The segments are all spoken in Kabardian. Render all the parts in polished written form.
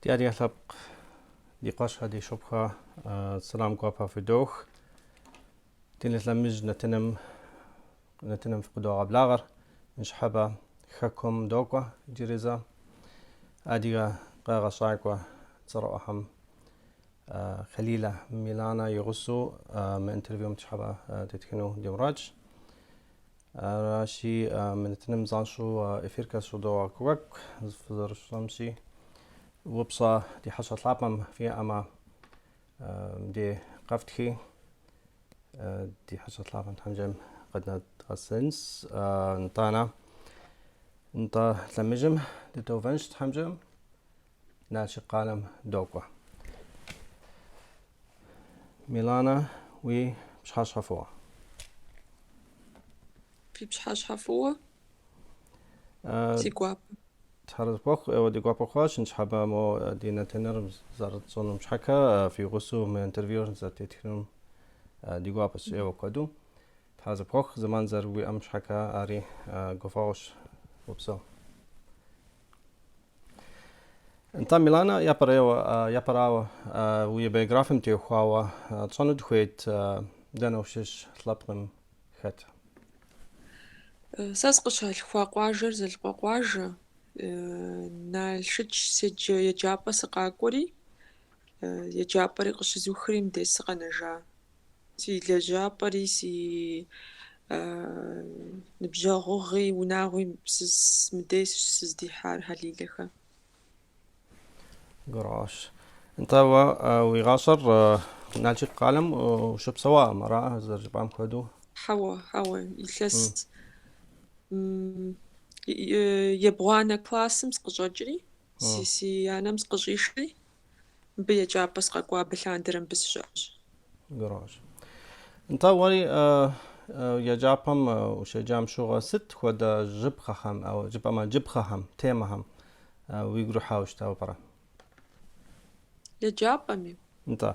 Ди адыгэ лъэпкъ, ди къуэшхэ, ди шыпхъухэ, сэлам гуапэ фыдох. Телелъэмыж нэтыным нэтыным фыкъыдогъэблагъэр. Ныщхьэбэ хэкум докӏуэ иджыри зэ. Адыгэ къэгъэщӏакӏуэ цӏэрыӏуэхэм Хьэлилэ Миланэ и гъусэу мы интервьюм ныщхьэбэ тетхыну ди мурадщ. Аращи, мы нэтыным занщӏэу эфиркэ щыдогъэкӏуэкӏ, фызэрыщӏэмщи, упщӏэ ди хьэщӏэ лъапӏэм фиӏэмэ, мыбдей къэфтхи, ди хьэщӏэ лъапӏэм тхьэмджэм къыднэдгъэсынщ. Нтӏанэ, нтӏэ лъэмыжым дытеувэнщ тхьэмджэм, Налшык къалэм докӏуэ. Миланэ, уи пщыхьэщхьэ фӏыуэ. Фи пщыхьэщхьэ фӏыуэ. Си гуапэ. Тхьэр зыпхуэхъу, ӏейуэ ди гуапэ хъуащ ныщхьэбэ мо ди нэтыныр зэрытщӏынум щхьэкэ фи гъусэу мы интервьюр зэрытетхынум ди гуапэщ ӏейуэ куэду. Тхьэр зыпхуэхъу, зэман зэрыуиӏэм щхьэкэ ари гуфӏэгъуэщ, упсэу. Нтӏэ, Миланэ, япэрейуэ, япэрауэ, уи биографием теухуауэ тщӏэну дыхуейт, дэнэ ущыщ лъэпкъым хэт? Сэ сыкъыщалъхуа къуажэр Дзэлыкъуэ къуажэ, Налшыч седжэ еджапӏэ сыкъакӏуэри, еджапӏэри къыщызухри мыбдеж сыкъэнэжа. Си лэжьапӏэри, си ныбжьэгъугъи, унагъуи мыбдеж сыздихьар Хьэлилэхэ. Гурыӏуащ. Нтӏэ, уэ уи гъащӏэр Налшык къалэм ущыпсэуакъым, ара зэрыжыпӏам хуэдэу? Хьэуэ, хьэуэ, илъэс ебгъуанэ классым сыкъыщӏэкӏри, си анэм сыкъыщӏишри, Мыбы еджапӏэ сыкъэкӏуа, абы лъандэрэ мыбы сыщыӏэщ. Гурыӏуащ. Нтӏэ, уэри еджапӏэм ущеджам щыгъуэ сыт хуэдэ жыпхъэхэм, жыпӏэмэ джыпхъэхэм, темэхэм уигу ирихьауэ щытауэ пӏэрэ? Еджапӏэми? Нтӏэ.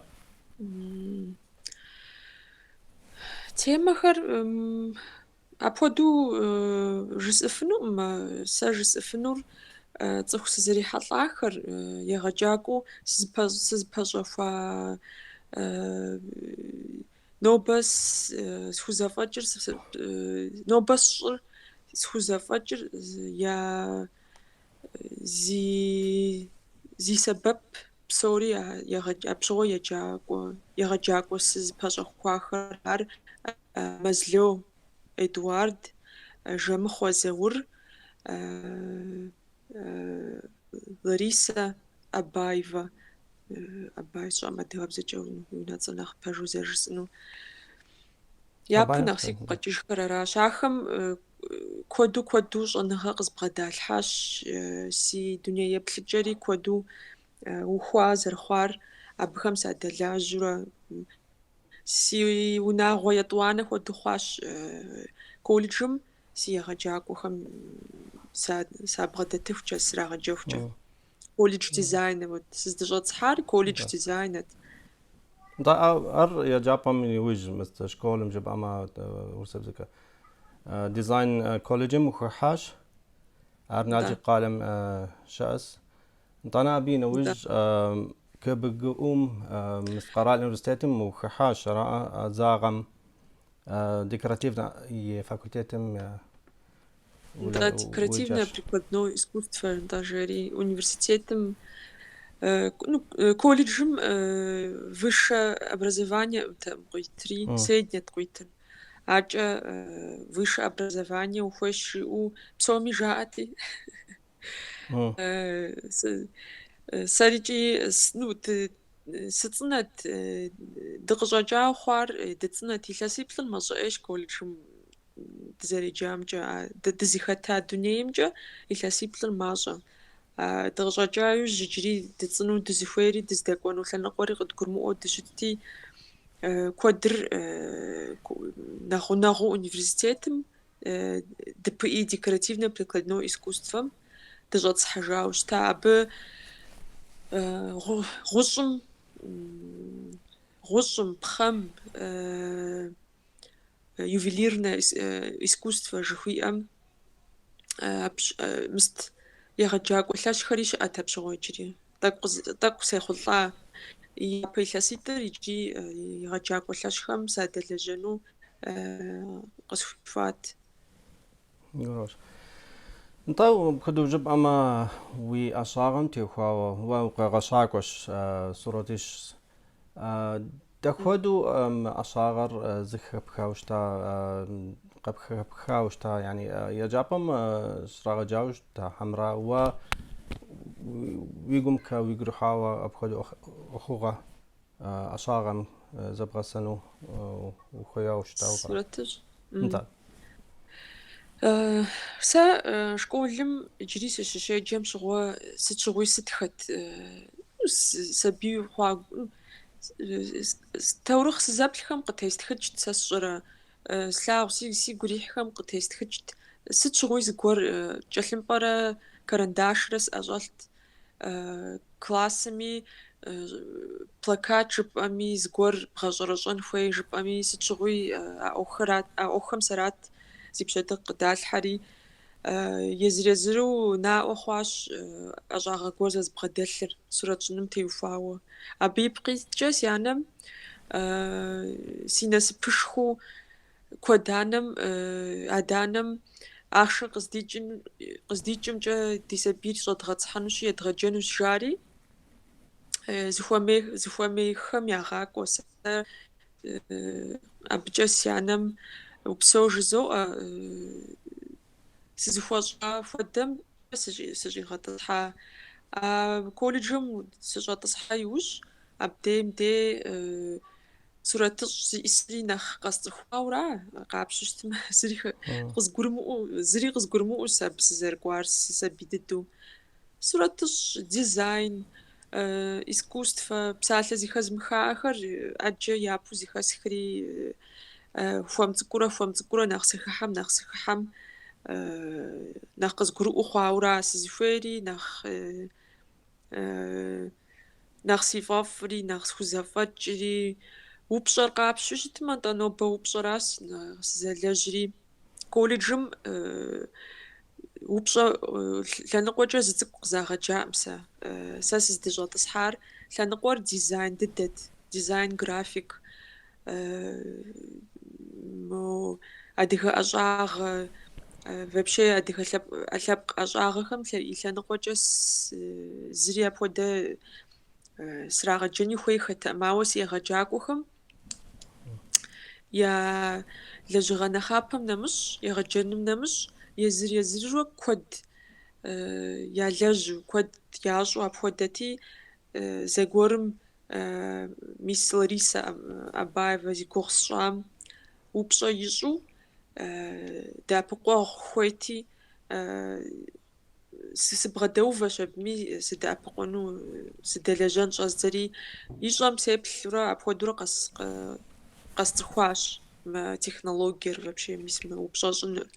Темэхэр Апхуэдэу жысӏэфынукъым, сэ жысӏэфынур цӏыху сызэрихьэлӏахэр, егъэджакӏуэу сызыпэщӏэхуа нобэ схузэфӏэкӏыр, нобэ сщӏыр схузэфӏэкӏыр я зи сэбэп псори апщыгъуэ егъэджакӏуэ сызыпэщӏэхуахэр ар Мэзло Эдуард, Жэмыхъуэ Заур, Ларисэ Абаевэ, Абай сщӏэм адыгэбзэкӏэ и унэцӏэр нэхъ пэжу зэрыжысӏэну. Япэу нэхъ сигу къэкӏыжхэр аращ. Ахэм куэду куэду щӏэныгъэ къызбгъэдалъхьащ, си дуней еплъыкӏэри куэду ухуа зэрыхъуар абыхэм садэлажьэурэ. Си унагъуэ етӏуанэ хуэдэу хъуащ колледжым си егъэджакӏуэхэм сабгъэдэтыхукӏэ, срагъэджэхукӏэ. Колледж дизайна, вот сыздыщӏэтӏысхьар колледж дизайнэт. Нтӏэ, ар еджапӏэм иужь, школым жыпӏэмэ урысыбзэкӏэ. Дизайн колледжым ухыхьащ, ар Налшык къалэм щыӏэс. Нтӏанэ абы и нэужь КБГУ-м, мис къэрал университетым ухыхьащ, ара ӏэзагъэм декоративнэ и факультетым Нтӏэ, декоративное прикладное искусство, нтӏэ, жери университетым, ну, колледжым высшее образование къуитри, среднет къуитыр. Акӏэ высшее образование ухуейщ жиӏэу псоми жаӏэти. Сэрикӏи, ну, сыцӏынэт, дыкъыщӏэкӏауэ хъуар дыцӏынэт. Илъэсиплӏыр мащӏэӏейщ колледжым дызэреджамкӏэ, дызыхэта дунеймкӏэ илъэсиплӏыр мащӏэ. Дыкъыщӏэкӏа иужь иджыри дыцӏыну дызыхуейри, дыздэкӏуэну лъэныкъуэри къыдгурымыӏуэу дыщытти, куэдыр нэхъ гъунэгъуу университетым ДПИ декоративно-прикладной искусствэм дыщӏэтӏысхьэжауэ щыта. Абы гъущӏым, гъущӏым, пхъэм, ювелирное искусство жыхуиӏэм мыст егъэджакӏуэ лъэщхэри щыӏэт апщыгъуэ иджыри. Тӏэкӏу сехъулӏа. Япэ илъэситӏыр иджыри егъэджакӏуэ лъэщхэм садэлэжьэну къысхуихуат. Нтӏэ, апхуэдэу жыпӏэмэ, уи ӏэщӏагъэм теухуауэ уэ укъэгъэщакӏуэщ, сурэтыщӏщ. Дапхуэдэу мы ӏэщӏагъэр зыхэпхауэ щыта, къыпхэпхауэ щыта, яни еджапӏэм щрагъэджауэ щыта хьэмэрэ уэ уи гумкэ уигу ирихьауэ апхуэдэ ӏуэхугъуэ ӏэщӏагъэм зэбгъэсэну ухуеяуэ щытауэ пӏэрэ? Сурэтыщӏ. Нтӏэ. Сэ школым иджыри сыщыщеджэм щыгъуэ сыт щыгъуи сытхэт, сабий хъуа таурыхъ сызэплъхэм къытестхыкӏт сэ сщӏэрэ, слъагъу сигу ирихьхэм къытестхыкӏт. Сыт щыгъуи зыгуэр кӏэлъымпӏэрэ карандашрэ сӏэщӏэлът. Классми плакат жыпӏэми, зыгуэр бгъэщӏэрэщӏэн хуей жыпӏэми, сыт щыгъуи а ӏуэхухэрат, а ӏуэхухэм сэрат зи пщэ къыдалъхьэри, езыр-езыру наӏуэ хъуащ ӏэщӏагъэ гуэр зэрызбгъэдэлъыр сурэт щӏыным теухуауэ. Абы ипкъ иткӏэ си анэм си насыпышхуэу куэд анэм, адэ-анэм ахъшэ къыздикӏымкӏэ ди сабийр щӏэдгъэтӏысхьэнущи, едгъэджэнущ жари, зыхуэмейхэм ягъакӏуэ. Сэ абыкӏэ си анэм упсэу жызоӏэ, сызыхуэщӏа хуэдэм сыщӏигъэтӏысхьа. А колледжым сыщӏэтӏысхьа иужь, абдейм дей сурэтыщӏ зиӏысри нэхъ къэсцӏыхуауэра, къапщтэу щытмэ, зыри къызгурымыӏуэу, зыри къызгурымыӏуэу сэ абы сызэрыкӏуар сысабий дыдэу. Сурэтыщӏ, дизайн, искусствэ, псалъэ зэхэзмыхахэр ӏэджэ япэу зэхэсхри, хуэм цӏыкӏурэ, хуэм цӏыкӏурэ нэхъ сыхыхьэм, нэхъ сыхыхьэм, нэхъ къызгурыӏуэу хъуауэра сызыхуейри, нэхъ Нэхъ си фӏэфӏри, нэхъ схузэфӏэкӏри, упщӏэр къапщтэу щытмэ, нтӏэ нобэ упщӏэращ сызэлэжьри. Колледжым упщӏэ лъэныкъуэкӏэ зы цӏыкӏу къызагъэджаӏым сэ. Сэ сыздыщӏэтӏысхьар лъэныкъуэр дизайн дыдэт, дизайн, график, мо адыгэ ӏэщӏагъэ, вообще адыгэ лъэпкъ ӏэщӏагъэхэм и лъэныкъуэкӏэ зыри апхуэдэ срагъэджэни хуейхэтэкъым, ауэ си егъэджакӏуэхэм я лэжьыгъэ нэхъапэм нэмыщӏ, егъэджэным нэмыщӏ, езыр-езырурэ куэд ялэжьу, куэд ящӏу апхуэдэти, зэгуэрым Мисс Ларисэ Абаевэ зи гугъу сщӏам упщӏэ ищӏу дэӏэпыкъуэгъу хуейти, сыбгъэдэувэщ абыми сыдэӏэпыкъуэну, сыдэлэжьэн щӏэздзэри, ищӏэм сеплъурэ апхуэдэурэ къэсцӏыхуащ мы технологиер вообще мис мы упщӏэ щӏыныр.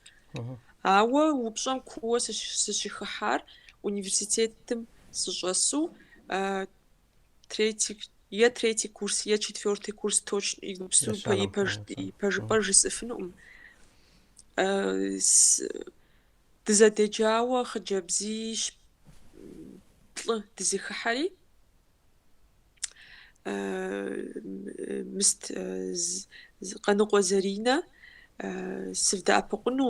Ауэ упщӏэм кууэ сыщыхыхьар университетым сыщӏэсу Третий, е третий курс, е четвертый курс точно иджыпсту Ещанэм. и пэжыпӏэр жысӏэфынукъым. Дызэдеджауэ хъыджэбзищ плӏы дызэхыхьэри, мыст Къаныкъуэ Заринэ сывдэӏэпыкъуну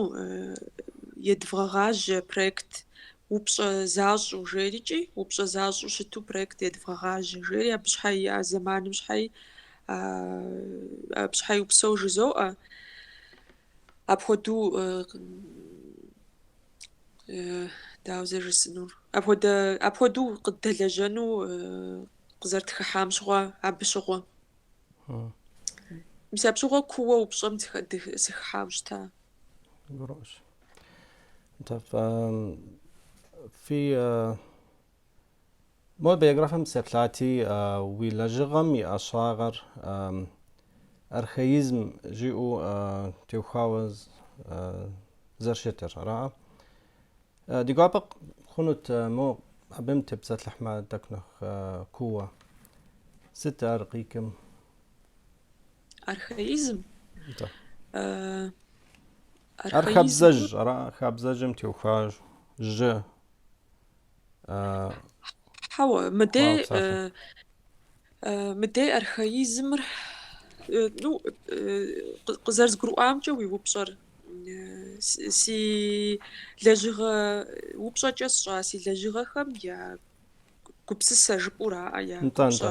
едвгъэгъажьэ проект Упщӏэ защӏэу жерикӏи, упщӏэ защӏэу щыту проект едвгъэгъажьэ жери, абы щхьэи, а зэманым щхьэи, абы щхьэи упсэу жызоӏэ. Апхуэдэу дауэ зэрыжысӏэнур? Апхуэдэ, апхуэдэу къыддэлэжьэну къызэрытхыхьам щыгъуэ, абы щыгъуэ. Мис абы щыгъуэ кууэ упщӏэм сыхыхьауэ щыта. Гурыӏуэщ. Фи мо биографием сеплъати, уи лэжьыгъэм и ӏэщӏагъэр архаизм жиӏэу теухуауэ зэрыщытыр, араӏэ? Ди гуапэ хъунут мо абым тепсэлъыхьмэ тӏэкӏу нэхъ кууэ. Сыт ар къикӏым? Архаизм? Нтӏэ. Ар хабзэжь, ара? Хабзэжьым теухуа жьы. Хьэуэ, мыдей мыдей архаизмыр, ну, къызэрызгурыӏуамкӏэ уи упщӏэр, си лэжьыгъэ упщӏэкӏэ сщӏа си лэжьыгъэхэм я гупсысэ жыпӏэураӏэ, я купщӏэ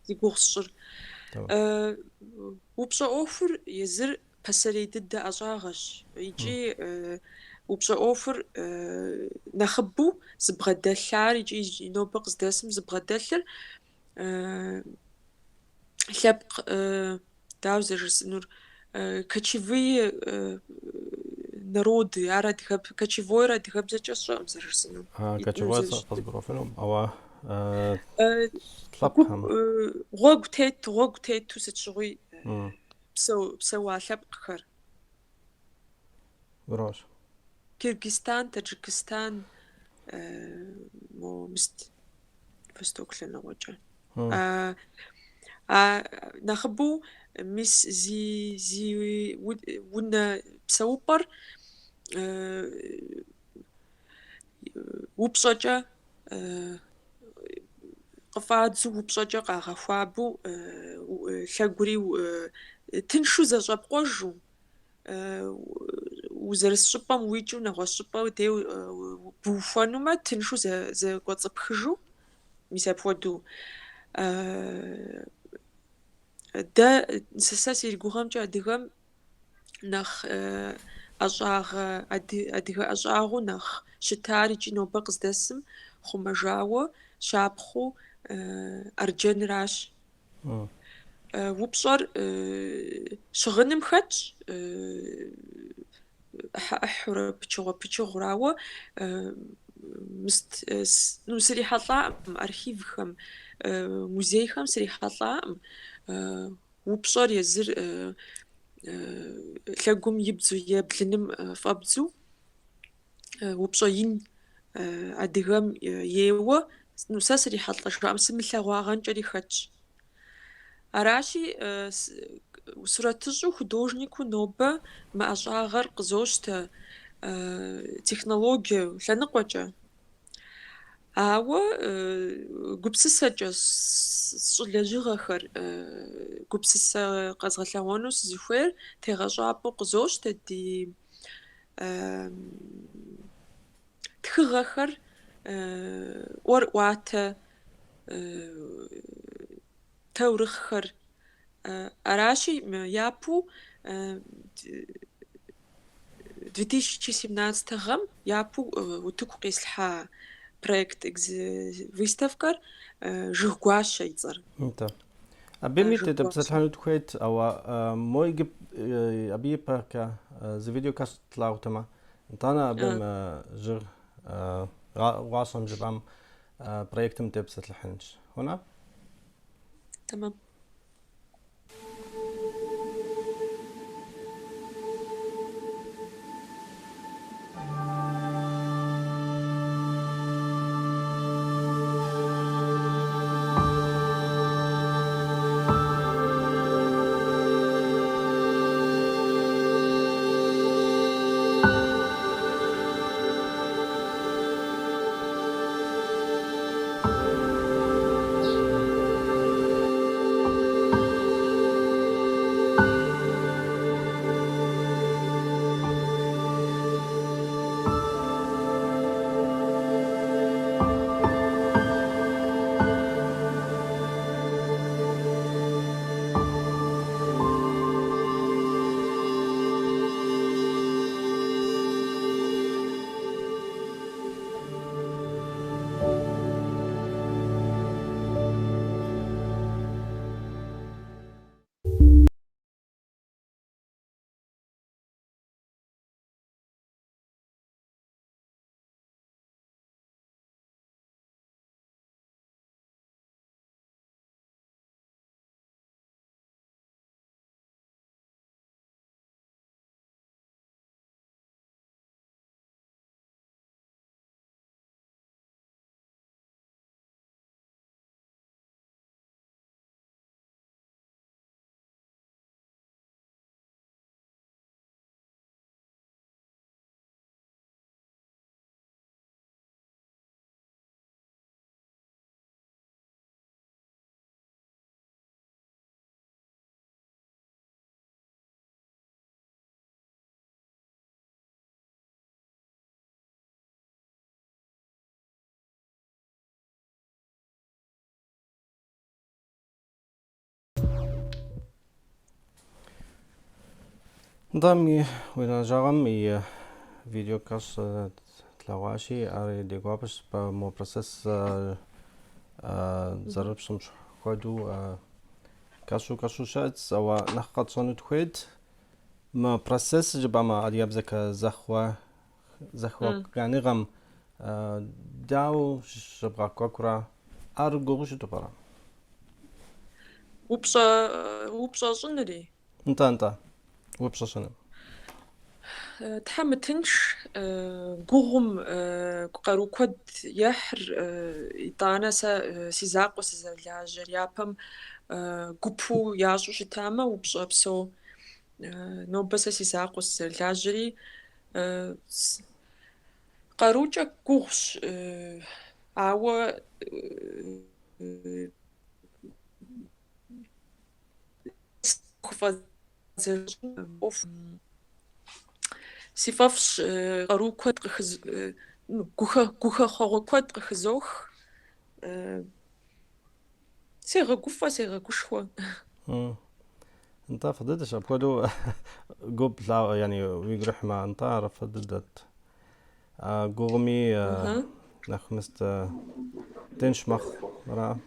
зи гугъу сщӏыр. Упщӏэ ӏуэхур езыр пасэрей дыдэ ӏэщӏагъэщ икӏи упщӏэ ӏуэхур нэхъыбэу зыбгъэдэлъар икӏи нобэ къыздэсым зыбгъэдэлъыр лъэпкъ, дауэ зэрыжысӏэнур, кочевые народы, ар адыгэ, кочевойр адыгэбзэкӏэ сщӏэкъым зэрыжысӏэнур. Кочевой сэ къызгурыӏуэфынум, ауэ лъэпкъхэм. Гъуэгу тет, гъуэгу тету сыт щыгъуи псэуа лъэпкъхэр. Гурыӏуащ. Киргизстан, Таджикистан, мо мыст Восток лъэныкъуэкӏэ. А нэхъыбэу мис зи унэ псэупӏэр упщӏэкӏэ къыфӏадзу, упщӏэкӏэ къагъэхуабэу, лъэгури тыншу зэщӏэпкъуэжу, узэрыс щӏыпӏэм уикӏыу нэгъуэщӏ щӏыпӏэ дей быухуэнумэ, тыншу зэкӏуэцӏыпхыжу, мис апхуэдэу. Дэ, сэ си гугъэмкӏэ адыгэм нэхъ ӏэщӏагъэ, адыгэ ӏэщӏагъэу нэхъ щытар икӏи нобэ къыздэсым хъумэжауэ щапхъэу арджэныращ. Упщӏэр щыгъыным хэтщ, ӏыхьэ-ӏыхьурэ, пычыгъуэ-пычыгъуэрэ, ауэ мыст, ну, срихьэлӏаӏым архивхэм, музейхэм срихьэлӏаӏым. Упщӏэр езыр лъэгум ибдзу е блыным фӏэбдзу упщӏэ ин адыгэм ейуэ, ну, сэ срихьэлӏэжаӏым, сымылъэгъуагъэнкӏэри хэтщ. Аращи, сурэтыщӏу, художникыу нобэ мы ӏэщӏагъэр къызощтэ технологие лъэныкъуэкӏэ. Ауэ гупсысэкӏэ сщӏы лэжьыгъэхэр, гупсысэ къэзгъэлъэгъуэну сызыхуейр тегъэщӏапӏэу къызощтэ ди тхыгъэхэр, ӏуэрыӏуатэ, таурыхъхэр. Аращи, япэу 2017 гъэм япэу утыку къислъхьа проект выставкэр Жыггуащэ и цӏэр. Нтӏэ. Абыми тепсэлъыхьыну дыхуейт, ауэ мо иджы абы ипэкӏэ зы видео кэщӏ тлъагъутэмэ, нтӏанэ абым жыг гуащэм жыпӏам проектым тепсэлъыхьынщ. Хъуна? Тэмэм. Нтӏэ, уи лэжьыгъэм и видео кӏэщӏ тлъэгъуащи, ар ди гуапэщ, мо процесс зэрыпщӏым хуэдэу кӏэщӏу кӏэщӏу щыӏэт, ауэ нэхъ къэтщӏэну тхуейт. Мы процесс жыпӏэмэ, адыгэбзэкӏэ зэхъуэкӏыныгъэм дауэ щыбгъэкӏуэкӏурэ? Ар гугъу щыту пӏэрэ? Упщӏэ, упщӏэ щӏынри? Нтӏэ, нтӏэ, упщӏэ щӏыным. Тхьэ мытынш, гугъум къару куэд ехьыр, итӏанэ сэ си закъуэ сызэрылажьэр. Япэм гупу ящӏу щытамэ, упщӏэ псо. Нобэ сэ си закъуэ сызэрылажьэри, къарукӏэ гугъущ, ауэ Си фӏэфӏщ къару куэд гухэхъуэгъуэ куэд къыхызох. Сегъэгуфӏэ, сегъэгушхуэ. Нтӏэ, фӏы дыдэщ. Апхуэдэу гуп яни уигу ирихьмэ, нтӏэ, ар фӏы дыдэт. Гугъуми нэхъ мыст тынш мэхъу, ара?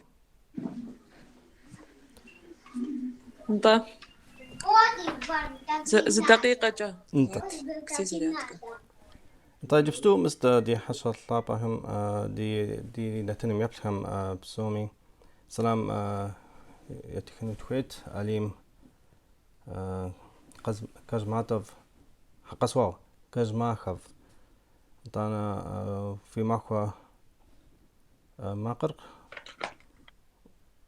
Нтӏэ. Зы дакъикъэкӏэ. Нтӏэ. Си зарядкэ. Нтӏэ, иджыпсту мыст ди хьэщӏэ лъапӏэхэм, ди нэтыным еплъхэм псоми сэлам етхыну тхуейт. Алим Кажматов, къэсуагъ, Кажмахов. Нтӏанэ фи махуэ Макъыр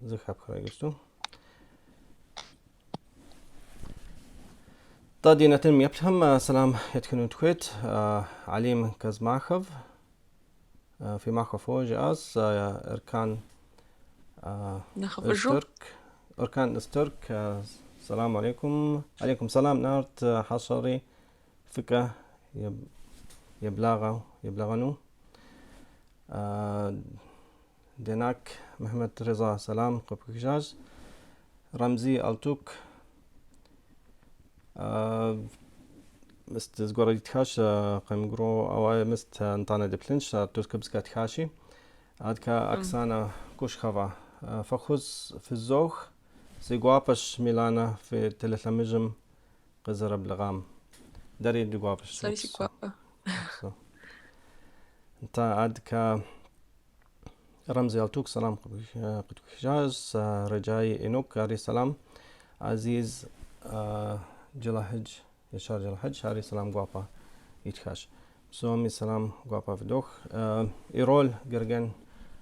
зэхэпхрэ иджыпсту? Тӏэ, ди нэтыным еплъхэм сэлам етхыну тхуейт. Алим Казмахов, фи махуэ фӏыуэ жиӏащ. Эркан Нэхъыфӏыжу. Эркан Ыстырк, сэлам алейкум. Алейкум сэлам, нарт хьэщӏэри фӏыкӏэ еблагъэу, еблэгъэну. Денак Мехмет Реза сэлам къыпхыжащ. Рамзи Алтук мыст зыгуэр итхащ къэмыгурыӏуэу, ауэ мыст нтӏанэ деплъынщ, ар тыркубзэкӏэ тхащи. Адкэ Оксана Кушхова фӏэхъус фызох. Си гуапэщ Миланэ фи телелъэмыжым къызэреблэгъам. Дэри ди гуапэщ. Сэри си гуапэ. Нтӏэ, адкэ Рамзи Алтук сэлам къытхуихыжащ, Реджаи Инук ари сэлам, Азиз Джылахьыдж, Ешар Джылахьыдж ари сэлам гуапэ итхащ. Псоми сэлам гуапэ фыдох. Ирол Герген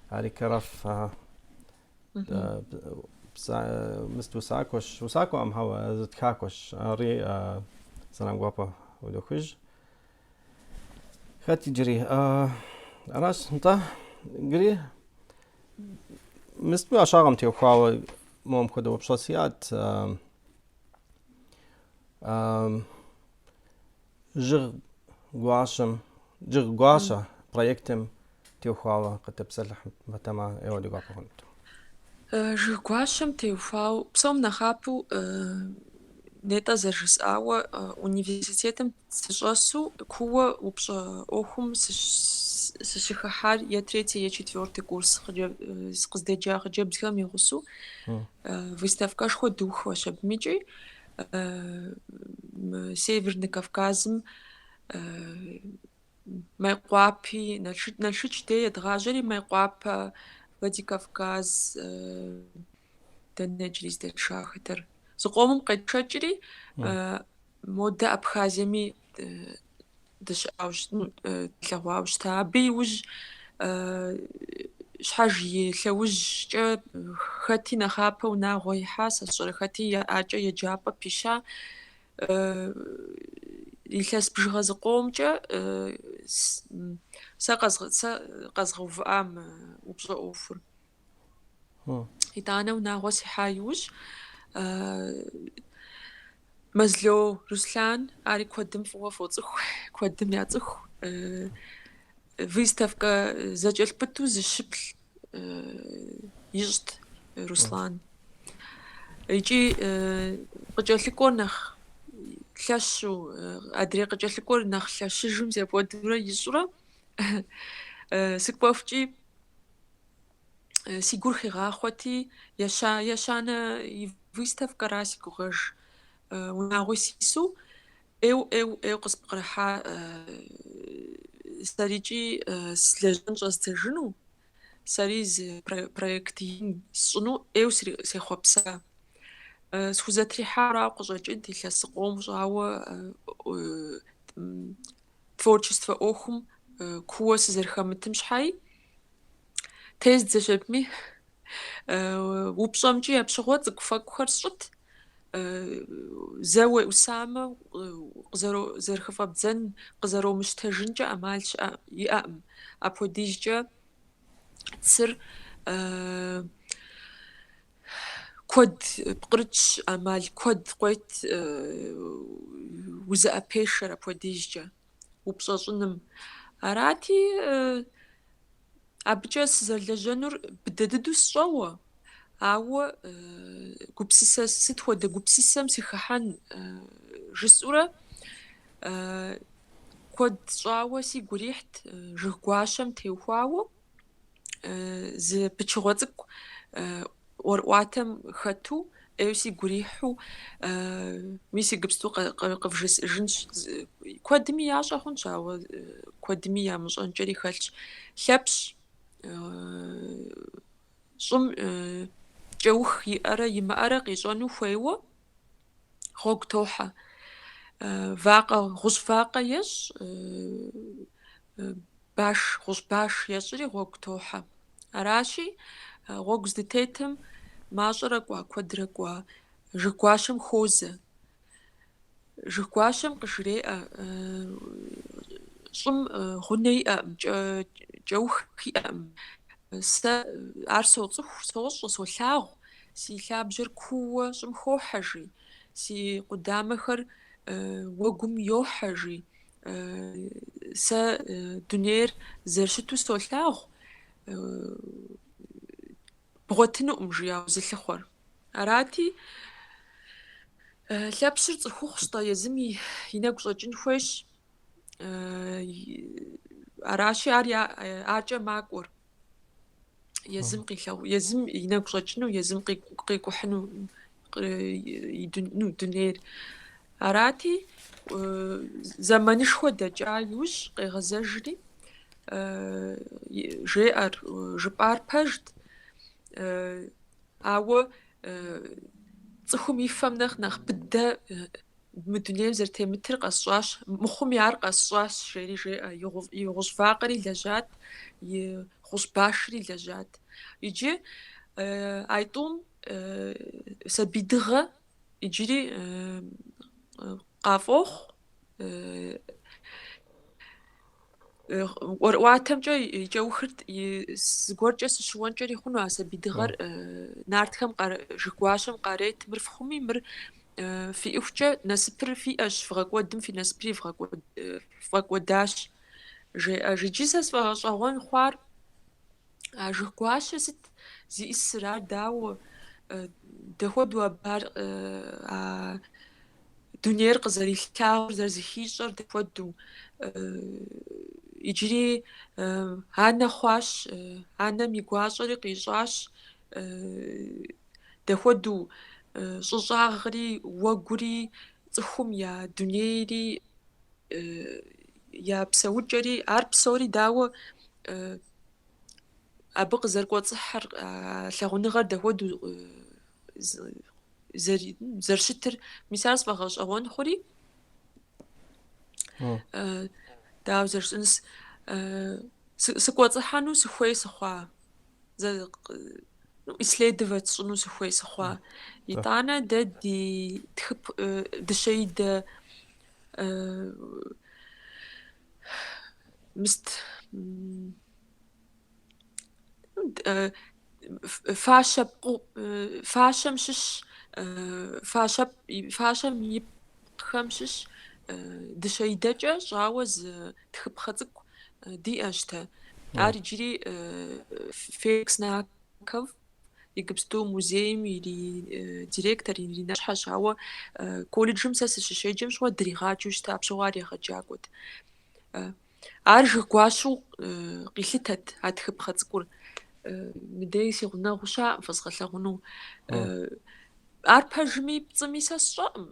ари Кэрэф мыст усакӏуэщ, усакӏуэкъым, хьэуэ, зы тхакӏуэщ, ари сэлам гуапэ удохыж. Хэт иджыри? Аращ, нтӏэ, иджыри мыст уи ӏэщӏагъэм теухуауэ моуэ мыпхуэдэ упщӏэ сиӏэт. Жыг гуащэм, жыг гуащэ проектым теухуауэ къытепсэлъыхьмэ, ӏейуэ ди гуапэ хъунут. Жыг гуащэм теухуауэ, псом нэхъапэу нетӏэ зэрыжысӏауэ, университетым сыщӏэсу кууэ упщӏэ ӏуэхум сыщыхыхьар е третий, е четвертый курс къыздеджа хъыджэбзхэм и гъусэу выставкэшхуэ духуэщ абым икӏи Северный Кавказым Майкъуапи, Налшыч дей едгъажьэри Майкъуапэ, Владикавказ, дэнэ иджыри здэтшахэтэр. Зыкъомым къетшэкӏри, модэ Абхазиеми дыщыӏауэ тлъэгъуауэ щыта. Абы иужь щхьэж и лъэужькӏэ хэти нэхъапэ унагъуэ ихьа, сэ сщӏэрэ хэти адэкӏэ еджапӏэ пища. Илъэс бжыгъэ зыкъомкӏэ сэ къэзгъэувыӏа мы упщӏэ ӏуэхур. Итӏанэ унагъуэ сихьа иужь Мэзло Руслъан, ари куэдым фӏыуэ фоцӏыху, куэдым яцӏыху. Выставкэ зэкӏэлъпыту зыщыплӏ ищӏт Руслан. Икӏи къыкӏэлъыкӏуэр нэхъ лъэщу, адрей къыкӏэлъыкӏуэр нэхъ лъэщыжу мис апхуэдэурэ ищӏурэ сыкӏуэхукӏи си гур хигъахъуэти, ещанэ и выставкэра си гугъэж, унагъуи сису, ӏейуэ, ӏейуэ, ӏейуэ къыспкърыхьа сэрикӏи сылэжьэн щӏэздзэжыну, сэри зы проект ин сщӏыну ӏейуэ сехъуэпса. Схузэтрихьауэ къыщӏэкӏынт илъэс зыкъом щӏауэ творчествэ ӏуэхум кууэ сызэрыхэмытым щхьэи. Тездзэщ абыми, упщӏэмкӏи апщыгъуэ цӏыкӏуфэкӏухэр сщӏыт. Зэ уеӏусамэ, зэрыхыфӏэбдзэн, къызэромыщтэжынкӏэ ӏэмал щыӏэ иӏэкъым. Апхуэдизкӏэ цыр куэд пкърытщ, ӏэмал куэд къует узыӏэпешэр апхуэдизкӏэ упщӏэ щӏыным. Арати, абыкӏэ сызэрылэжьэнур быдэ дыдэу сщӏэуэ, ауэ гупсысэ, сыт хуэдэ гупсысэм сыхыхьэн жысӏэурэ куэд щӏауэ сигу ирихьт жыг гуащэм теухуауэ зы пычыгъуэ цӏыкӏу ӏуэрыӏуатэм хэту, ӏейуэ сигу ирихьу, мис иджыпсту къывжесӏэжынщ. Куэдми ящӏэ хъунщ, ауэ куэдми ямыщӏэнкӏэри хэлъщ. Лъэпщ щӏым кӏэух иӏэрэ имыӏэрэ къищӏэну хуейуэ гъуэгу тохьэ. Вакъэ, гъущӏ вакъэ ещӏ, баш, гъущӏ баш ещӏри гъуэгу тохьэ. Аращи, гъуэгу здытетым мащӏэрэ кӏуа, куэдрэ кӏуа, жыг гуащэм хуозэ. Жыг гуащэм къыжреӏэ, щӏым гъунэ иӏэкъым, кӏэух иӏэкъым. Сэ ар соцӏыху, сощӏэ, солъагъу, си лъабжьэр кууэ щӏым хохьэ, жи, си къудамэхэр уэгум йохьэ, жи. Сэ дунейр зэрыщыту солъагъу, бгъуэтынукъым, жи, а узылъыхъуэр. Арати, Лъэпщыр цӏыхухъущ-тӏэ, езым и нэгу щӏэкӏын хуейщ. Аращи, ар аркӏэ макӏуэр. Езым къилъагъу, езым и нэгу щӏэкӏыну, езым къикӏухьыну и дунейр. Арати, зэманышхуэ дэкӏа иужь къегъэзэжри, жеӏэр, жыпӏар пэжт, ауэ цӏыхум и фэм нэхъ нэхъ быдэ мы дунейм зэрытемытыр къэсщӏащ, мыхъуми ар къэсщӏащ, жери жеӏэ. И гъущӏ вакъэри лэжьат, и гъущӏ башри лэжьат. Иджы айтӏум сабий дыгъэ иджыри къафӏохъу. ӏуэрыӏуатэмкӏэ и кӏэухыр зыгуэркӏэ сыщыуэнкӏэри хъуну а сабий дыгъэр нартхэм жыг гуащэм къарет, мыр фхъуми, мыр фиӏыхукӏэ насыпыр фиӏэщ, вгъэкӏуэдым фи насыпри вфӏэкӏуэдащ, жеӏэж. Иджы сэ сфӏэгъэщӏэгъуэн хъуар а жыг гуащэ сыт зиӏысыр, ар дауэ, дахуэдэу абы ар а дунейр къызэрилъагъур, зэрызыхищӏэр дахуэдэу. Иджыри анэ хъуащ, анэм и гуащӏэри къищӏащ, дахуэдэу щӏы щӏагъри, уэгури, цӏыхум я дунейри, я псэукӏэри, ар псори дауэ абы къызэрыкӏуэцӏыхьэр, а лъагъуныгъэр дахуэдэу зэрыщытыр, мис ар сфӏэгъэщӏэгъуэн хъури, дауэ зэрыжысӏэн, сыкӏуэцӏыхьэну сыхуей сыхъуа, исследовать сщӏыну сыхуей сыхъуа. Итӏанэ дэ ди тхып дыщэидэ мыст фащэ фащэм щыщ фащэм ипкъхэм щыщ дыщэидэкӏэ щӏауэ зы тхыпхъэ цӏыкӏу диӏэщ дэ. Ар иджыри Феликс Наков. Иджыпсту музейм иридиректор, иринэщхьэщ, ауэ колледжым сэ сыщыщеджэм щыгъуэ дригъаджэу щыта, абы щыгъуэ ар егъэджакӏуэт. Ар жыг гуащэу къилъытэт а тхыпхъэ цӏыкӏур. Мыдей си гъунэгъуу щыӏэкъым фэзгъэлъэгъуну. Ар пэжми пцӏыми сэ сщӏэкъым.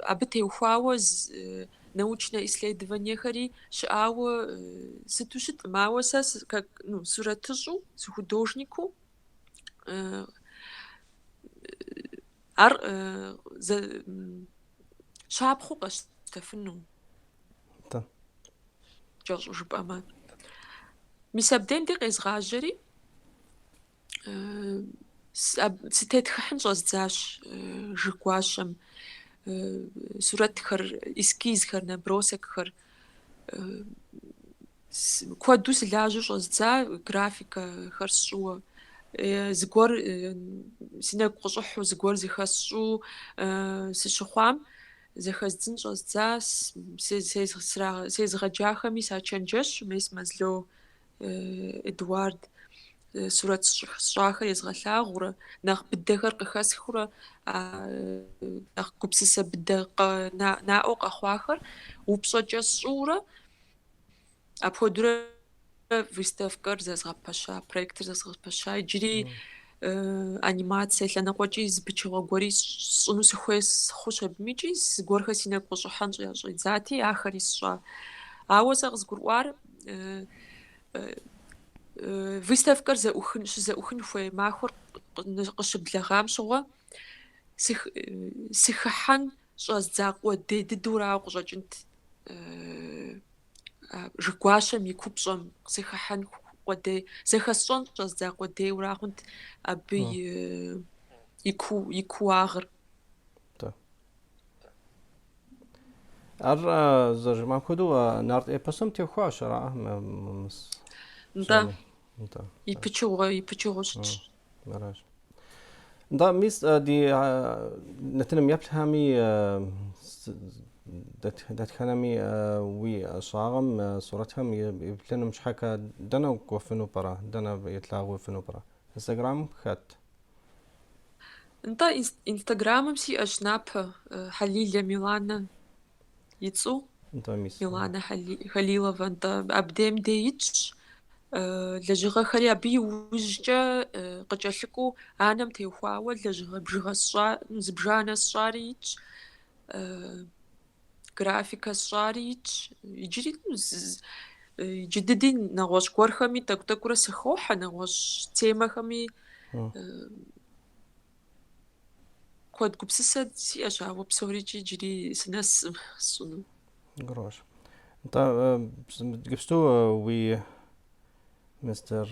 Абы теухуауэ научнэ исследованиехэри щыӏауэ сыту щыткъым. Ауэ сэ как ну, сурэтыщӏу, сыхудожникыу ар щапхъэу къэсщтэфыну. Кӏэщӏу жыпӏэмэ. Мис абдейм де къезгъажьэри, сытетхыхьын щӏэздзащ жыг гуащэм. Сурэтхэр, эскизхэр, набросокхэр. Куэду сылажьэу щӏэздза, графикэхэр сщӏыуэ. Зыгуэр си нэгу къыщӏыхьу, зыгуэр зыхэсщӏу сыщыхъуам, зэхэздзын щӏэздза, сезыгъэджахэми сачэнджэщу, мес Мэзло Эдуард сурэт сщӏахэр езгъэлъагъурэ, нэхъ быдэхэр къыхэсхыурэ, нэхъ гупсысэ быдэ наӏуэ къэхъуахэр упщӏэкӏэ сщӏыурэ, апхуэдэурэ выставкэр зэзгъэпэща, проектыр зэзгъэпэща. Иджыри анимацие лъэныкъуэкӏи зы пычыгъуэ гуэри сщӏыну сыхуей хъущ абым икӏи зыгуэрхэр си нэгу къыщӏыхьэн щӏидзати, ахэри сщӏа. Ауэ сэ къызгурыӏуар выставкэр щызэӏухын хуей махуэр къыщыблэгъам щыгъуэ сыхыхьэн щӏэздза къуэдей дыдэурауэ къыщӏэкӏынт. Жыг гуащэм и купщӏэм сыхыхьэн къуэдей, зэхэсщӏэн щӏэздза къуэдейуэра хъунт абы и кууагъыр. Ар зэрыжыпӏам хуэдэу нарт эпосым теухуащ, ара? Нтӏэ. И пычыгъуэ щытщ. Аращ. Нтӏэ, мис ди нэтыным еплъхэми дэтхэнэми уи ӏэщӏагъэм сурэтхэм еплъыным щхьэкӏэ дэнэ кӏуэфыну пӏэрэ? Дэнэ етлъагъуфыну пӏэрэ? Инстаграм хэт? Нтӏэ, Инстаграмым сиӏэщ напэ Хьэлилэ Миланэ и цӏэу. Нтӏэ, мис. Миланэ Халиловэ, нтӏэ, абдейм дей итщ. Лэжьыгъэхэри абы иужькӏэ къыкӏэлъыкӏуэу анэм теухуауэ лэжьыгъэ бжыгъэ сщӏа, зыбжанэ сщӏари итщ. Графикэ сщӏари итщ. Иджыри иджы дыди нэгъуэщӏ гуэрхэми тӏэкӏу-тӏэкӏурэ сыхохьэ, нэгъуэщӏ темэхэми куэд гупсысэ сиӏэщ, ауэ псорикӏи иджыри сынэсым сщӏыну. Гурыӏуэщ. Нтӏэ, иджыпсту уи мистер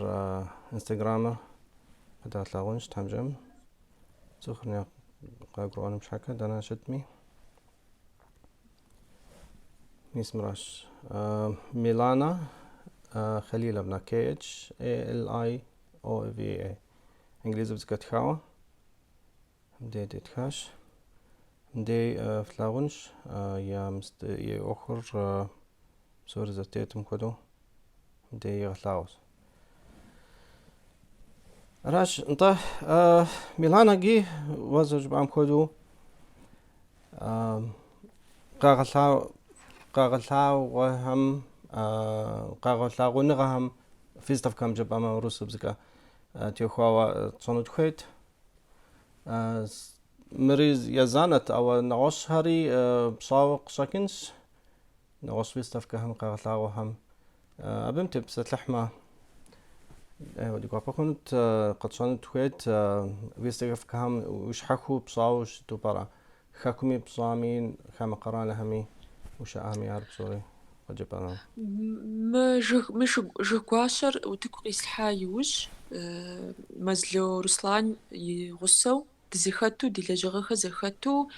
Инстаграмыр къыдалъагъунщ тхьэмжэм. Цӏыхур къагурыӏуэным щхьэкӏэ дэнэ щытми. Мис мыращ. Милана Халиловна, KHALIOVA. Инглизыбзэкӏэ тхауэ. Мыдей тетхащ. Мыдей флъагъунщ я и ӏуэхур псори зэтетым хуэдэу мыдей игъэлъагъуэщ. Аращ, нтӏэ, Миланэги уэ зэрыжыпӏам хуэдэу къагъэлъагъуэхэм, къагъэлъагъуэныгъэхэм, выставкэм жыпӏэмэ урысыбзэкӏэ теухуауэ тщӏэну дыхуейт. Мыри езанэт, ауэ нэгъуэщӏхэри пщӏауэ къыщӏэкӏынщ, нэгъуэщӏ выставкэхэм къагъэлъагъуэхэм. Абым тепсэлъыхьмэ, ди гуапэ хъунут, къэтщӏэну дыхуейт выставкэхэм ущхьэхуэу пщӏауэ щыту пӏэрэ? Хэкуми пщӏами, хамэ къэралхэми ущыӏами ар псори къыджепӏэну. Мы жыг гуащэр утыку къислъхьа иужь, Мэзло Руслан и гъусэу дызэхэту, ди лэжьыгъэхэр зэхэту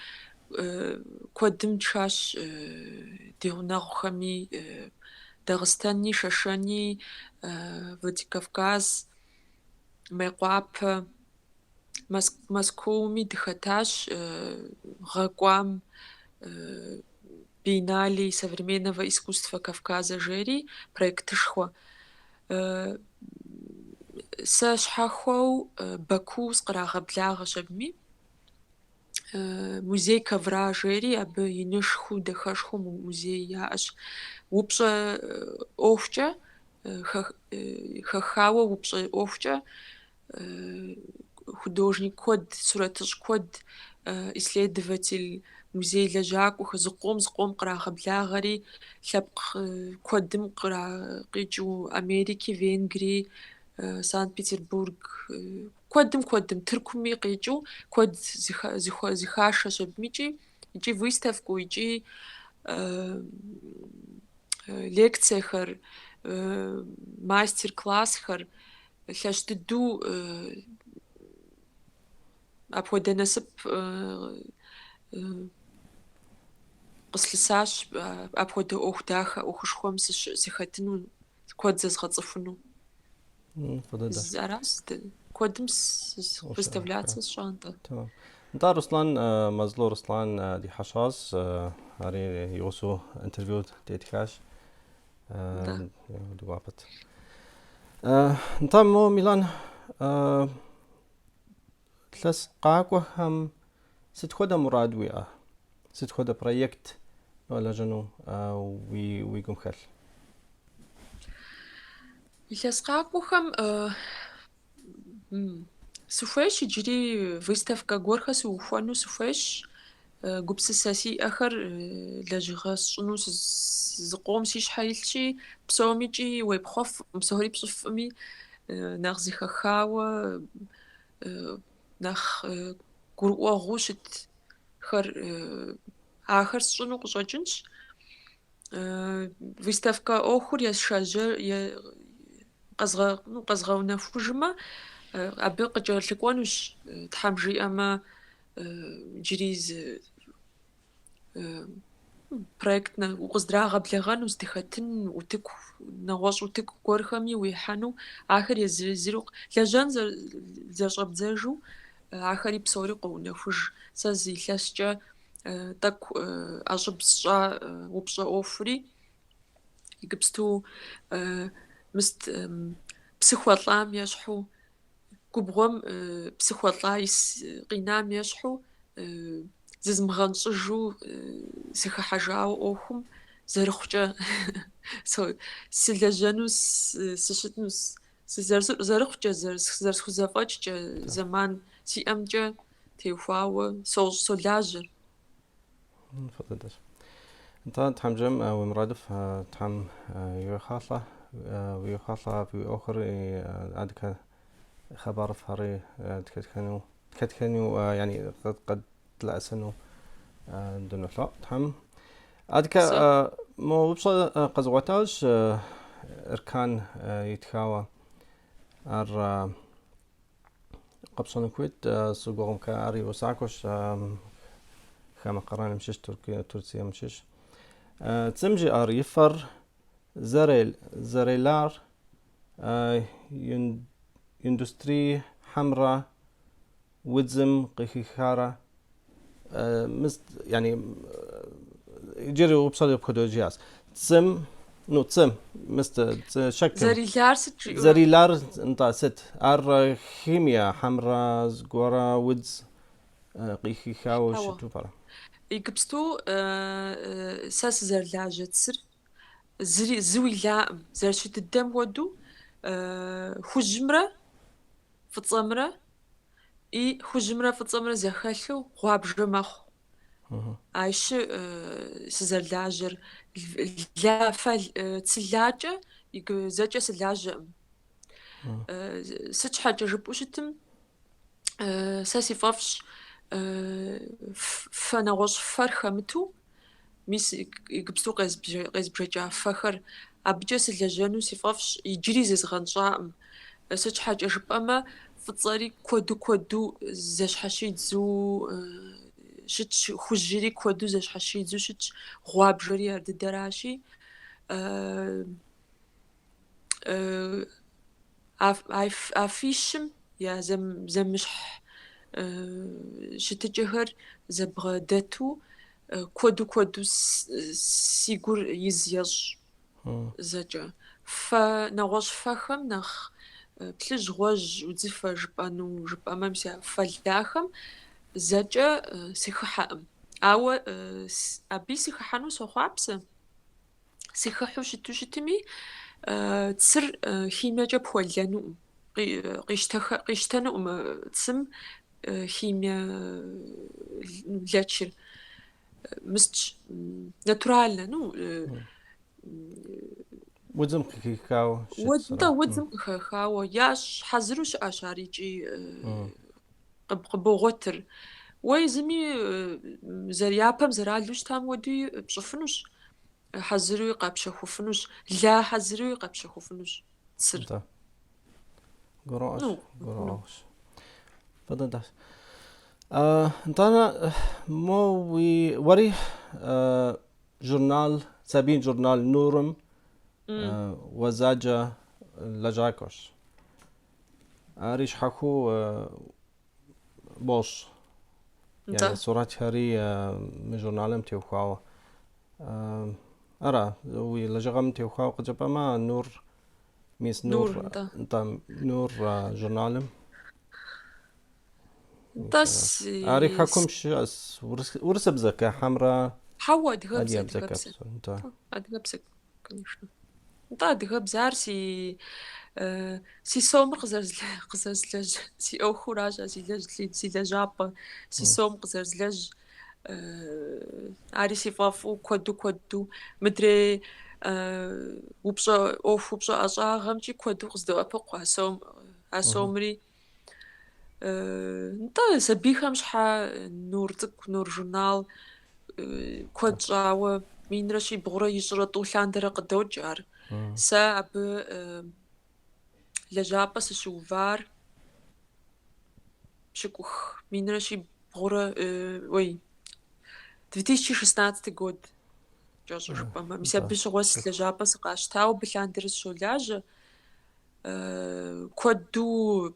куэдым тшащ ди гъунэгъухэми, Дагъыстэни, Шэшэни, Владикавказ, Мейкъуапэ, Мэзкууми дыхэтащ гъэ кӏуам Биеннале современного искусства Кавказа жери проектышхуэ. Сэ щхьэхуэу Баку сыкърагъэблагъэщ абыми. Музей ковра жери, абы инышхуэу, дахэшхуэу музей яӏэщ. Упщӏэ ӏуэхукӏэ, хэхауэ упщӏэ ӏуэхукӏэ художник куэд, сурэтыщӏ куэд, исследователь, музей лэжьакӏуэхэр зыкъом-зыкъом кърагъэблагъэри, лъэпкъ куэдым къикӏыу Америки, Венгрии, Санкт-Петербург, куэдым-куэдым, Тыркуми къикӏыу куэд зыхашэщ абымикӏи, икӏи выставкэу, икӏи лекциехэр, мастер-классхэр лъэщ дыдэу апхуэдэ насып къыслъысащ, апхуэдэ ӏуэху дахэ, ӏуэхушхуэм сыхэтыну, куэд зэзгъэцӏыхуну. Фӏы дыдэщ. Аращ, куэдым выставляться сщӏа, нтӏэ. Тэмэм. Нтӏэ, Руслан, Мэзло Руслан ди хьэщӏащ, ари и гъусэу интервью тетхащ. Нтӏэ. Ди гуапэт. Нтӏэ, мо Милан, илъэс къакӏуэхэм сыт хуэдэ мурад уиӏэ? Сыт хуэдэ проект бгъэлэжьэну уи гум хэлъ? Илъэс къакӏуэхэм сыхуейщ иджыри выставкэ гуэрхэр сыухуэну сыхуейщ. Гупсысэ сиӏэхэр лэжьыгъэ сщӏыну зыкъом си щхьэ илъщи, псомикӏи уепхъуэфкъым, псори пщӏыфкъыми, нэхъ зыхэхауэ, нэхъ гурыӏуэгъуэу щытхэр ахэр сщӏыну къыщӏэкӏынщ. Выставкэ ӏуэхур есшажьэ къэзгъэунэхужмэ, абы къыкӏэлъыкӏуэнущ, Тхьэм жиӏэмэ, иджыри зы проект укъыздрагъэблэгъэну, здыхэтын утыку, нэгъуэщӏ утыку гуэрхэми уихьэну, ахэр езыр-езыру лэжьэн зэрыщӏэбдзэжу, ахэри псори къоунэхуж. Сэ зы илъэскӏэ тӏэкӏу ӏэщӏыб сщӏа упщӏэ ӏуэхури, иджыпсту мыст псы хуэлӏам ещхьу, губгъуэм псы хуэлӏа ис къинам ещхьу, зызмыгъэнщӏыжу сыхыхьэжауэ ӏуэхум зэрыхъукӏэ сылэжьэну сыщытыну, зэрыхъукӏэ, зэрысхузэфӏэкӏкӏэ, зэман сиӏэмкӏэ теухуауэ сощӏ, солажьэр. Фӏы дыдэщ. Нтӏэ, Тхьэм жиӏэм уи мурадыфӏ Тхьэм уигъэхъулӏэ, уигъэхъулӏэ уи ӏуэхур адэкӏэ хъыбарыфӏхэри тхэтхэну, тхэтхэну, яни къыдлъэӏэсыну дынолъэӏу Тхьэм. Адэкӏэ мо упщӏэ къэзгъуэтащ Эркан итхауэ. Ар Къэпщӏэну хуейт, си гугъэмкӏэ ар и усакӏуэщ, хамэ къэралым щыщ, Турцием щыщ. Цым жиӏэр и фэр зэрелар индустрий хьэмрэ удзым къыхихарэ мыст, яни иджыри упщӏэр апхуэдэу жиӏащ. Цым, ну, цым, мыст, щэкӏым. Зэрилар сыт жиӏэу? Зэрилар, нтӏэ, сыт? Ар химия хьэмрэ зыгуэрэ удз къыхихауэ щыту пӏэрэ? Иджыпсту сэ сызэрылажьэ цыр зыри зыуи лаӏым, зэрыщыт дыдэм хуэдэу хужьымрэ фӏыцӏэмрэ и хужьымрэ фӏыцӏэмрэ зэхэлъу гъуабжэ мэхъу. Айщы сызэрылажьэр фэ цы лакӏэ зэкӏэ сылажьэӏым. Сыт щхьэкӏэ жыпӏэу щытым, сэ си фӏэфӏщ фэ нэгъуэщӏ фэр хэмыту, мис иджыпсту къезбжэкӏа фэхэр, абыкӏэ сылэжьэну си фӏэфӏщ, иджыри зызгъэнщӏаӏым. Сыт щхьэкӏэ жыпӏэмэ, фӏыцӏэри куэду-куэду зэщхьэщидзу щытщ, хужьри куэду зэщхьэщидзу щытщ, гъуабжэри ар дыдэращи. А фищым я зэмыщхь щытыкӏэхэр зэбгъэдэту куэду-куэду си гур из ещӏ зэкӏэ. Фэ, нэгъуэщӏ фэхэм нэхъ. Плъыжь, гъуэжь, удзыфэ жыпӏэну жыпӏэмэ, мис а фэ лахэм зэкӏэ сыхыхьэкъым. Ауэ абыи сыхыхьэну сохъуапсэ. Сыхыхьу щыту щытми, цыр химиекӏэ пхуэлэнукъым, къищтэнукъым цым химие лэчыр. Мыстщ, натуральнэ, ну... Удзым къыхихауэ щытщ. Нтӏэ, удзым къыхэхауэ, ящӏ хьэзыру щыӏэщ ар икӏи къыбогъуэтыр. Уэ езыми япэм зэралэу щытам хуэдэуи пщӏыфынущ, хьэзыруи къэпщэхуфынущ, ла хьэзыруи къэпщэхуфынущ цыр. Нтӏэ. Гурыӏуэщ, гурыӏуэгъуэщ. Фӏы дыдэщ. Нтӏанэ, мо уи уэри журнал, сабий журнал Нурым гъуэзэджэ лэжьакӏуэщ. Ари щхьэхуэу бощӏ. Нтӏэ. Сурэтхэри мы журналым теухуауэ. Ара, уи лэжьыгъэм теухуауэ къыджепӏэмэ, Нур, мис Нур, Нур, нтӏэ. нтӏэ, Нур журналым. Нтӏэ, Ари хэкум щыӏэс урысыбзэкӏэ хьэмрэ Хьэуэ, адыгэбзэ, адыгэбзэкӏэ адыгэбзэ. псо, нтӏэ. Нтӏэ, адыгэбзэ, конечно. Нтӏэ, адыгэбзэ, ар си си сомыр къызэрызлэжь си ӏуэхуращ, ар си лэжь, си лэжьапӏэ, си сом къызэрызлэжь. Ари си фӏэфӏу куэду куэду мыдрей упщӏэ ӏуэху упщӏэ ӏэщӏагъэмкӏи куэду къыздоӏэпыкъу а сом, а сомри. Нтӏэ, сабийхэм щхьэ Нур цӏыкӏу, Нур журнал куэд щӏауэ 1323 лъандэрэ къыдокӏ ар. Сэ абы лэжьапӏэ сыщыувар пщыкӏух минрэ щибгъурэ, ой, 2016 год кӏэщӏу жыпӏэмэ. Мис абы щыгъуэ лэжьапӏэ сыкъащтауэ абы лъандэрэ сыщолажьэ. Куэду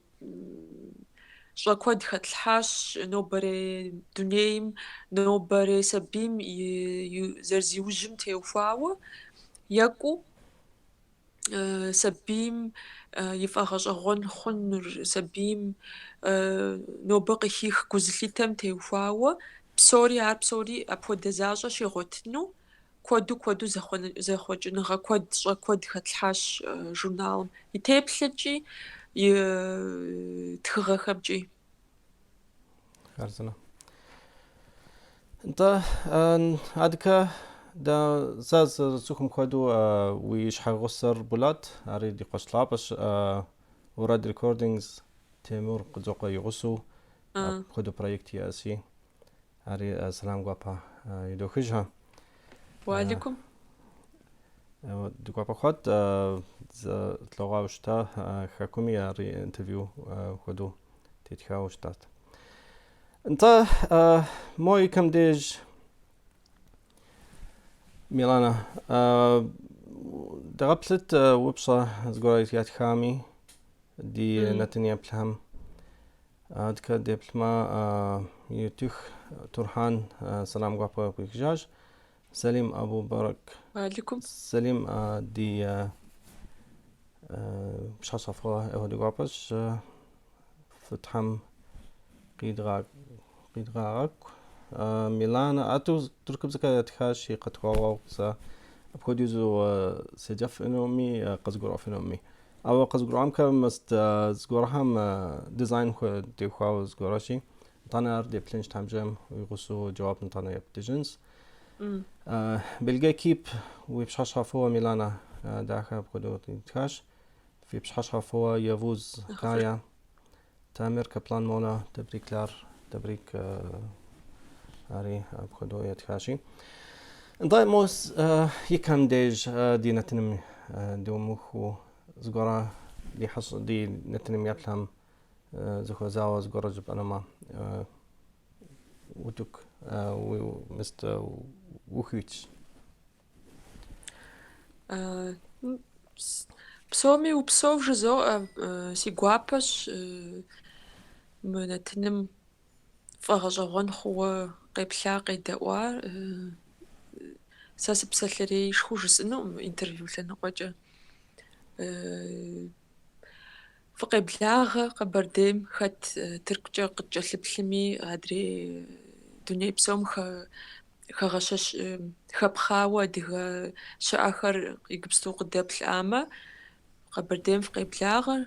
щӏэ куэд хэтлъхьащ нобэрей дунейм, нобэрей сабийм и зэрызиужьым теухуауэ екӏуу сабийм и фӏэгъэщӏэгъуэн хъунур, сабийм нобэ къыхих гу зылъитэм теухуауэ псори ар псори апхуэдэ защӏэ щигъуэтыну куэду куэду зэхъуэкӏыныгъэ куэд, щӏэ куэд хэтлъхьащ журналым и теплъэкӏи, и тхыгъэхэмкӏи. Хъарзынэ. Нтӏэ, адэкӏэ дэ сэ зэрысцӏыхум хуэдэу уи щхьэгъусэр Булат, ари ди къуэш лъапӏэщ, Уэрэд Рекордингс Темур Къуэдзокъуэ и гъусэу апхуэдэу проект иӏэси, ари сэлам гуапэ идохыжхэ. Уалейкум. Ди гуапэ хъуат зэтлъэгъуауэ щыта хэкуми ари интервью хуэдэу тетхауэ щытат. Нтӏэ, мо икэм деж Миланэ, дыгъэплъыт упщӏэ зыгуэр ятхами ди нэтын еплъхэм. Адэкӏэ деплъмэ, Ютых Турхьан сэлам гуапэ къуихыжащ. Сэлим Абу Бэрэк. Уалейкум. Сэлим ди пщыхьэщхьэ фӏыуэ ӏейуэ ди гуапэщ. Фӏы Тхьэм къидгъэгъэкӏу. Миланэ, ату тыркубзэкӏэ ятхащи, къытхуэгъэгъу сэ апхуэдизу седжэфынуми, къызгурыӏуэфынуми. Ауэ къызгурыӏуамкэ мыст зыгуэрхэм дизайн теухуауэ зыгуэрэщи, нтӏанэ ар деплъынщ тхьэмыщкӏэм уи гъусэу джэуап нтӏанэ ептыжынщ. Белгэ Кип уи пщыхьэщхьэ фӏыуэ Миланэ дахэ апхуэдэу итхащ. Фи пщыхьэщхьэ фӏыуэ Явуз Кая, Тамир Каплан Мола tebrikler, tebrik ари апхуэдэу ятхащи. Нтӏэ, мос икэм деж ди нэтыным думыхуу зыгуэрэ ди хьэщӏэ ди нэтыным еплъхэм зыхуэзауэ зыгуэрэ жыпӏэнумэ утыку мыст ухуитщ. Псоми упсэу жызоӏэ, си гуапэщ мы нэтыным фӏэгъэщӏэгъуэн хъууэ къеплъа, къедэӏуа. Сэ сыпсэлъэреишхуэу жысӏэнукъым интервью лъэныкъуэкӏэ. Фыкъеблагъэ Къэбэрдейм, хэт Тыркукӏэ къыткӏэлъыплъми, адрей дуней псом хэгъэщэщ хэпхъауэ адыгэ щыӏэхэр иджыпсту къыдэплъӏамэ, Къэбэрдейм фыкъеблагъэ.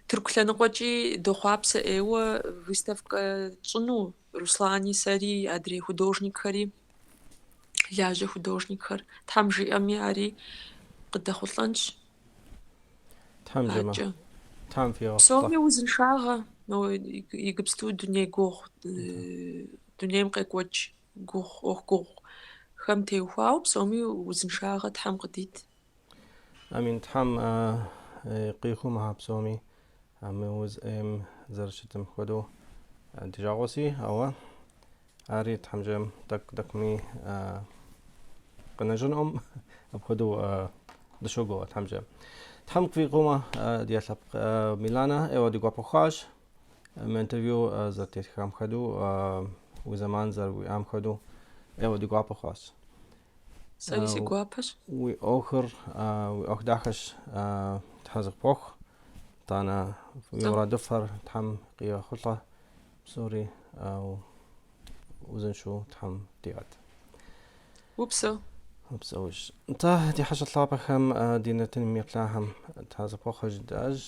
Тырку лъэныкъуэкӏи дохъуапсэ ӏейуэ выставкэ тщӏыну, Руслани сэри, адрей художникхэри, лажьэ художникхэр. Тхьэм жиӏэми, ари къыдэхъулӏэнщ. Тхьэм жиӏэмэ. Адэкӏэ. Тхьэм фигъэхъулӏэ. Псоми узыншагъэ, но иджыпсту дуней гугъу, дунейм къекӏуэкӏ гугъу, ӏуэху гугъухэм теухуауэ псоми узыншагъэ Тхьэм къыдит. Амин. Тхьэм къихъумэ псоми мы уз ӏейм зэрыщытым хуэдэу ди жагъуэси, ауэ ари Тхьэм жиӏэм тӏэкӏу-тӏэкӏуми къэнэжынукъым, апхуэдэу дыщогугъ Тхьэм жиӏэм. Тхьэм къыфихъумэ ди лъэпкъ Миланэ ӏейуэ ди гуапэ хъуащ мы интервью зэрытетхам хуэдэу, уи зэман зэрыуиӏам хуэдэу ӏейуэ ди гуапэ хъуащ. Сэри си гуапэщ. Уи ӏуэхур, уи ӏуэху дахэщ, Тхьэ зыпхуэхъу. Итӏанэ уи мурадыфӏхэр Тхьэм къигъэхъулӏэ псори узыншэу Тхьэм дигъэт. Упсэу. Упсэущ. Нтӏэ, ди хьэщӏэ лъапӏэхэм, ди нэтыным еплъахэм Тхьэ зыпхуэхъу жыдоӏэж.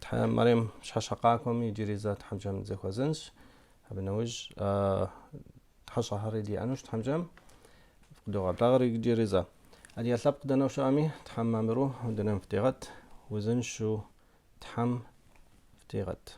Тхьэ Мэрем пщыхьэщхьэ къакӏуэм иджыри зэ Тхьэм жиӏэм дызэхуэзэнщ. Абы нэужь хьэщӏэхэри диӏэнущ Тхьэм жиӏэм. Фыкъыдогъэблагъэр иджыри зэ. Адыгэ лъэпкъ дэнэ щыӏэми, Тхьэм мамыру дунейм фытигъэт, узыншэу Тхьэм фытигъэт.